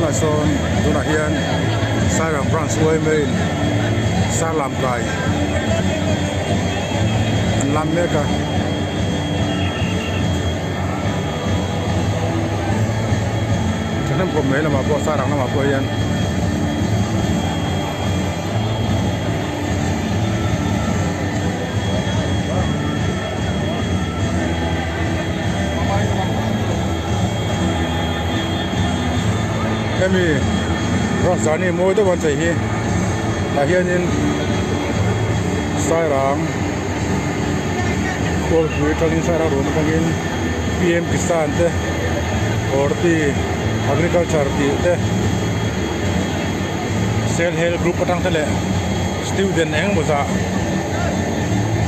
Tunah sawn tunah hian Sairang branch yma in Sarlam kai an lam mek a. Thahnem khawp mai lamah pawh Sairang lamah pawh hian Hemi bus dan hi mawi deuh an chei hi tah hianin Sairang khualpui atangin Sairang room atangin P M Kisan te Horti Agriculture tih te Self Help Group atang te leh student eng emaw zah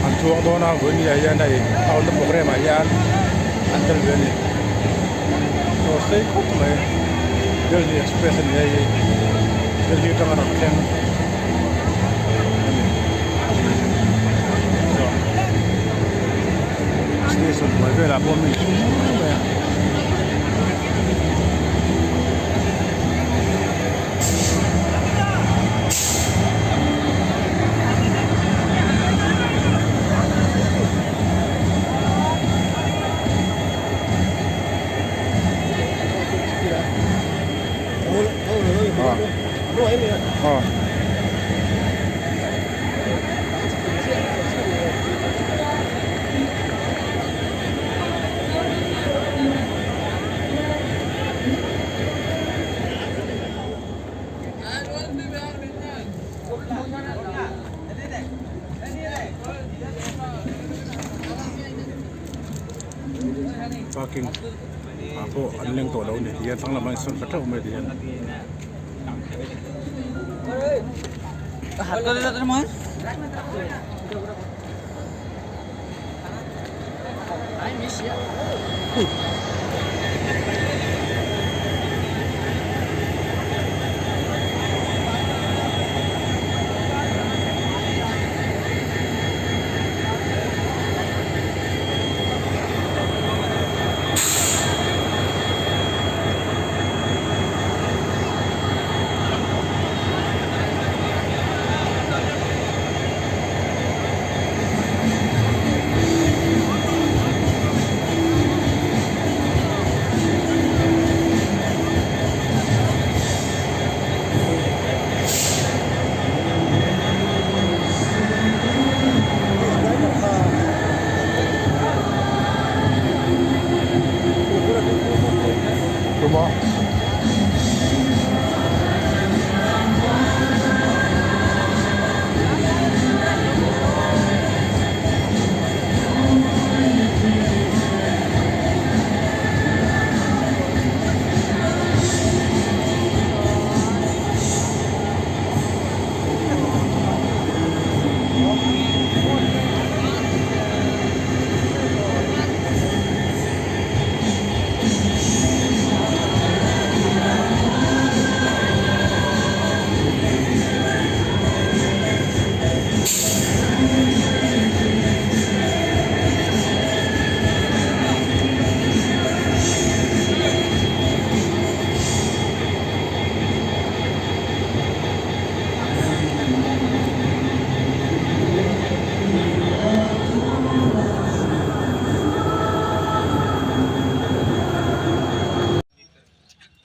an chuang dawn a vawiin ah hian hei a awmna programme ah hian an tel ve a ni chaw sei khawp mai Delhi express a ni a hei Delhi atanga rawn thleng a ni chuan station hnuai velah pawh mi mai a. Parking ah pawh an leng tawh lo a ni tihian thlang lamah in sawn thla theuh mai a tihian.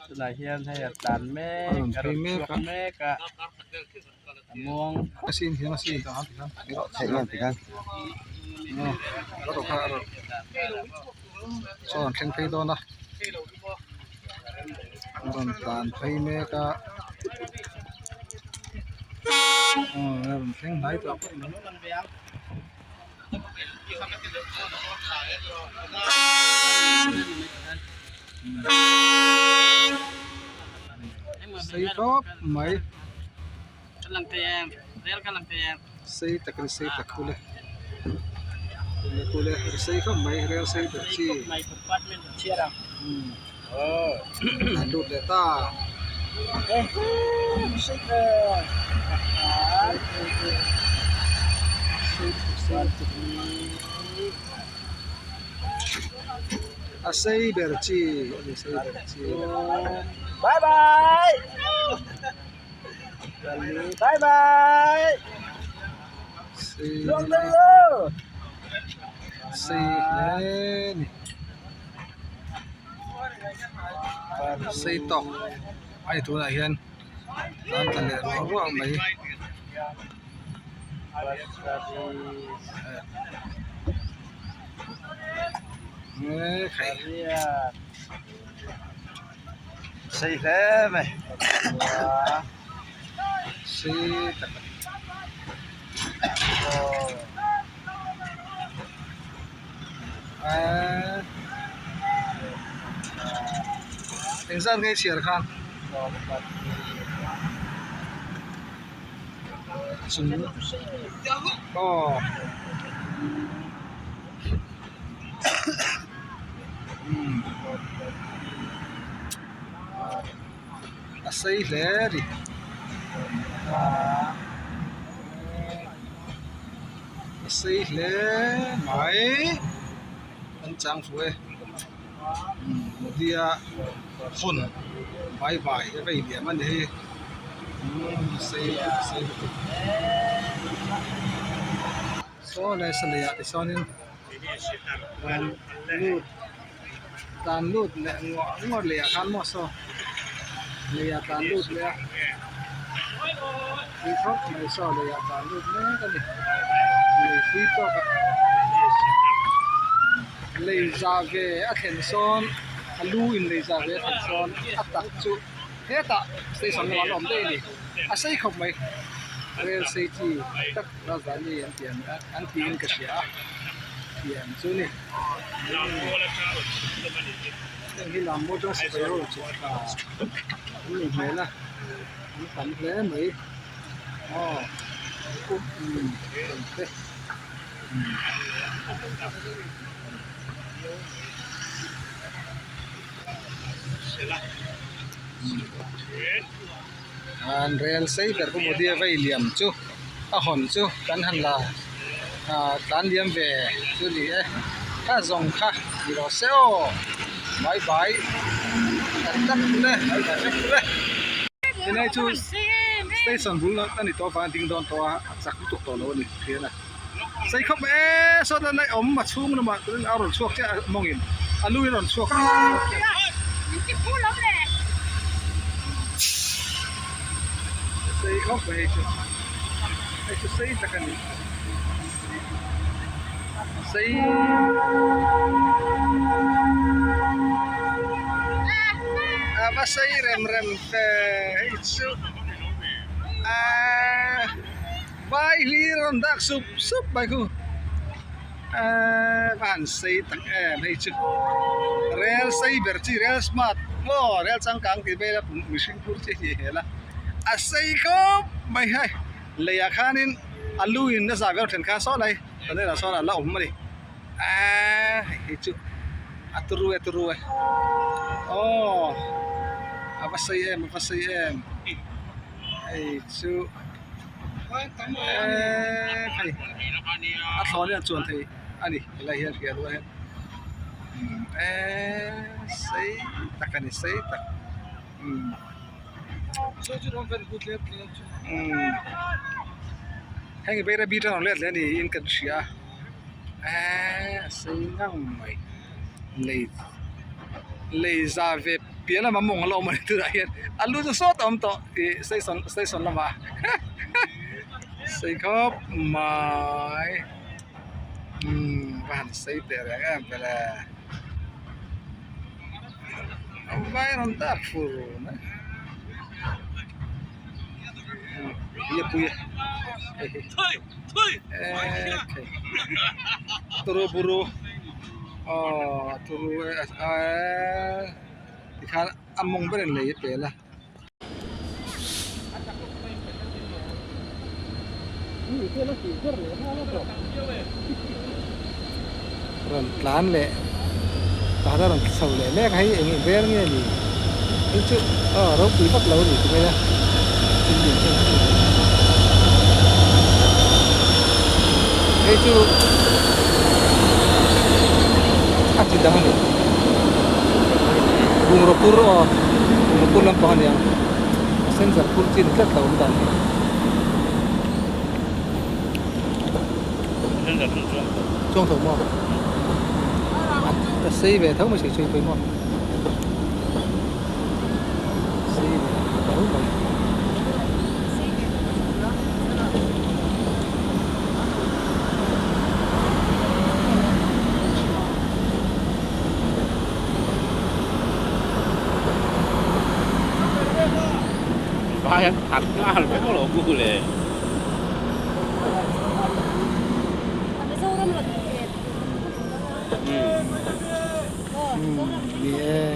Tunah hian hei a tlan mek a rawn chhuak mek a a muang Sei khawp mai sei tak a ni sei tak kule kule sei khawp mai rel sei tak chi an lut leh ta. A sei ber chi a ni sei ber chi. Bye bye. Bye bye. Sei sei hle ni sei tawk a ni tunah hian an tla leh ruah ruah mai. Sei hle mai. Sei tak a ni. Eee engzat nge i chhiar khan? Chung aw umm a sei hle a ni a sei hle mai an chang fuh e umm Modia hawn bye bye a vei liam a ni hi umm a sei a sei lutuk saw lai sa lei ah tichuanin an lut tlan lut leh nguah nguah lei ah khan maw saw lei ah tlan lut leh a tui khawp mai saw lei ah tlan lut mek a ni lei pui tawk ah lei zah ve a thlen sawn a lu in lei zah ve a thlen sawn a tak chu hetah station lamah an awm daih a ni a sei khawp mai rel sei chi tak Rajdhani an tih ang an tiin ka hria a tiang chu ni heng hi lam maw chuan sipai ho chu tha an ni hmel a an tam hle mai aw umm te. An rel sei ber pu Modi a vei liam chu a hawn chu kan han la ah tlan liam ve chu ni e kha zawng kha ni rawh se aw bye bye tak tak le bye bye vek le tinai chu station bul a ni tawh avang a ding dawn tawh a a chak lutuk tawh lo a ni thian a sei khawp e sawta naih awm a chhung lamah a rawn chhuak chiah a mawngin a lu in a rawn chhuak sei khawp mai hei chu hei chu sei tak a ni sei a va sei rem rem ve hei chu aaa. Vai hlir a rawn dak sup sup mai khu eee va han sei tak em hei chu rel sei ber chi rel smart maw rel changkang tih vel a mihring phur chi hi hel a a sei khawp mai hei leiah khanin a lu in a zah vel then khan saw lai tunnel ah sawn a la awm a ni eee hei chu a turu e turu e aww a va sei em a va sei em hei chu. Eee hei a thlawn hian chuan thei a ni helai hian hria duh a hian eee sei tak a ni sei tak umm umm heng bairabi atang a rawn let leh a niin kan hria a eee a sei ngang mai lei lei za ve piah lamah mawng a la awm a ni tunah hian a lu chu sawt a awm tawh ih station station lamah sei khawp mai umm va han sei teh reng em vele a vai rawn dak fur mai pui a pui a eee turu buru aw turu eee tikhan a mawng ber in lei a pel a. Rawn tlan leh tah a rawn chho leh mek a hei eng vel nge ni hei chu aw ropui vak lo a ni ti mai a hei chu a ti dang a ni bungraw pur aw bungraw pur. phur lampang a niang passenger phur chi ni tlat lo awm dan hi. Chuang tho maw? A sei ve tho mai sei pawh maw? Sei ve tho mai. Vai an khat nghal vek alawm ku le. Ni e.